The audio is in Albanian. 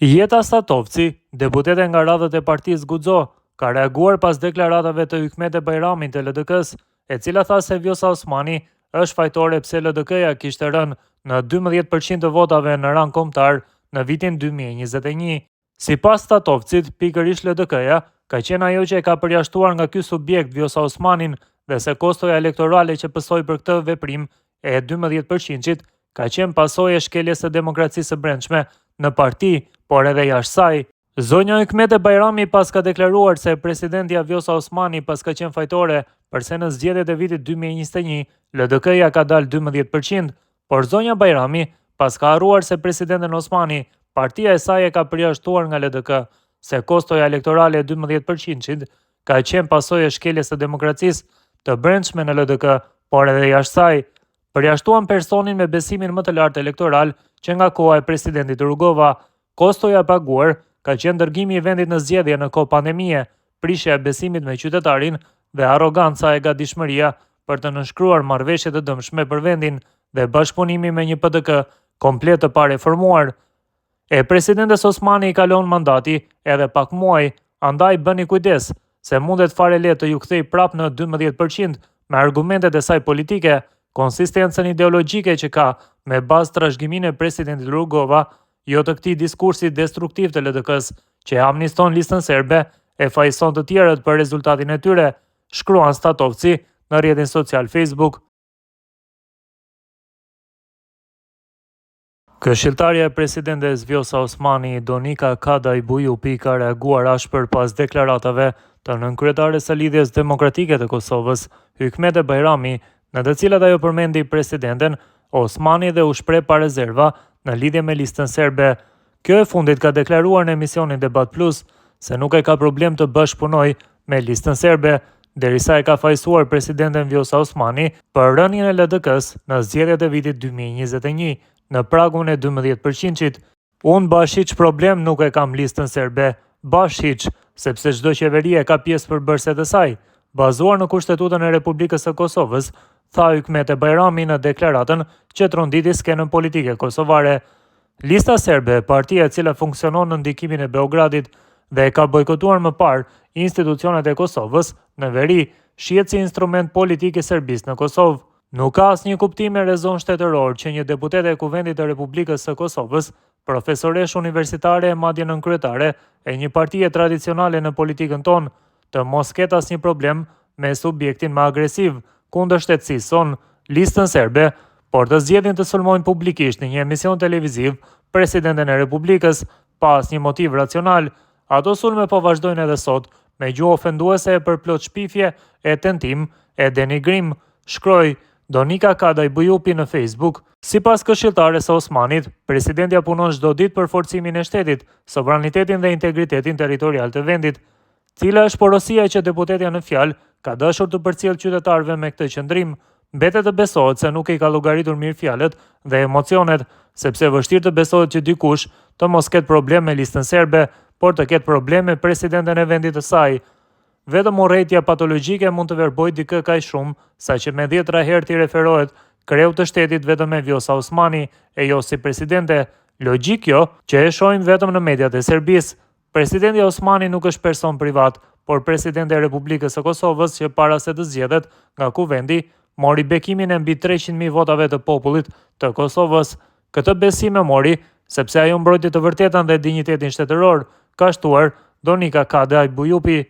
Jeta Statovci, deputete nga radhët e partisë Guxo, ka reaguar pas deklaratave të Hykmete Bajramit të LDK-së, e cila tha se Vjosa Osmani është fajtore pse LDK-ja kishte rënë në 12 për qind të votave në rang kombëtar në vitin 2021. Sipas Statovcit, pikërisht LDK-ja ka qenë ajo që e ka përjashtuar nga ky subjekt Vjosa Osmanin dhe se kostoja elektorale që pësoi për këtë veprim e 12 përqindshit ka qenë pasojë e shkeljes së demokracisë së brendshme në parti, por edhe jashtë saj. Zonja Hykmete Bajrami paska deklaruar se presidentja Vjosa Osmani paska qenë fajtore përse në zgjedhjet e vitit 2021 LDK-ja ka dalë 12%, por zonja Bajrami paska harruar se presidenten Osmani partia e saj e ka përjashtuar nga LDK, se kostoja elektorale e 12%-shit ka qenë pasojë e shkeljes së demokracisë të brendshme në LDK, por edhe jashtë saj. Përjashtuan personin me besimin më të lartë elektoral që nga koha e presidentit Rugova. Kostoja e paguar ka qenë dërgimi i vendit në zgjedhje në kohë pandemie, prishja e besimit me qytetarin dhe arroganca e gatishmëria për të nënshkruar marrëveshje të dëmshme për vendin dhe bashkëpunimi me një PDK komplet të pareformuar. E presidentes Osmani i kalon mandati edhe pak muaj, andaj bëni kujdes, se mundet fare lehtë të ju kthejë prapë në 12% me argumentet e saj politike, konsistencën ideologjike që ka me bazë trashëgiminë e presidentit Rugova, jo të këtij diskursi destruktiv të LDK-së, që e amniston listën serbe e fajëson të tjerët për rezultatin e tyre, shkruan Statovci në rrjetin social Facebook. Këshilltarja e presidentes Vjosa Osmani, Donika Kadaj Bujupi ka reaguar ashpër pas deklaratave të nënkryetares së Lidhjes Demokratike të Kosovës, Hykmete Bajrami, në të cilat ajo përmendi presidenten Osmani dhe u shpreh pa rezerva në lidhje me listën serbe. Kjo e fundit ka deklaruar në emisionin Debat Plus se nuk e ka problem të bashkëpunojë me listën serbe, derisa e ka fajësuar presidenten Vjosa Osmani për rënien e LDK-së në zgjedhjet e vitit 2021 në pragun e 12 përqindshit. Unë bash hiç problem nuk e kam listën serbe, bash hiç, sepse çdo qeveri e ka pjesë përbërëse të saj, bazuar në Kushtetutën e Republikës së Kosovës, tha Hykmete Bajrami në deklaratën që tronditi skenën politike kosovare. Lista Serbe, partia e cila funksionon në ndikimin e Beogradit dhe e ka bojkotuar më parë institucionet e Kosovës në veri, shihet si instrument politik i Serbisë në Kosovë. Nuk ka asnjë kuptim e rezon shtetëror që një deputete e Kuvendit të Republikës së Kosovës, profesoreshë universitare e madje nënkryetare e një partie tradicionale në politikën tonë, të mos ketë asnjë problem me subjektin më agresiv kundër shtetësisë sonë, Listën Serbe, por të zgjedhin të sulmojnë publikisht në një emision televiziv presidenten e Republikës, pa asnjë motiv racional. Ato sulme po vazhdojnë edhe sot, me gjuhë ofenduese e përplot shpifje e tentim e denigrim, shkroi Donika Kadaj Bujupi në Facebook. Sipas këshilltares së Osmanit, presidentja punon çdo ditë për forcimin e shtetit, sovranitetin dhe integritetin territorial të vendit. Cila është porosia që deputetja në fjalë ka dashur t'u përcjellë qytetarëve me këtë qëndrim? Mbetet të besohet se nuk i ka llogaritur mirë fjalët dhe emocionet, sepse vështirë të besohet që dikush të mos ketë problem me listën serbe, por të ketë problem me presidenten e vendit të saj. Vetëm urrejtja patologjike mund të verbojë dikë kaq shumë, saqë me dhjetëra herë t'i referohet kreut të shtetit vetëm me Vjosa Osmani e jo si presidente. Logjikë kjo që e shohim vetëm në mediat e Serbisë. Presidentja Osmani nuk është person privat, por presidente e Republikës së Kosovës që para se të zgjedhet nga Kuvendi, mori bekimin e mbi 300.000 votave të popullit të Kosovës. Këtë besim e mori sepse ajo mbrojti të vërtetën dhe dinjitetin shtetëror, ka shtuar Donika Kadaj Bujupi.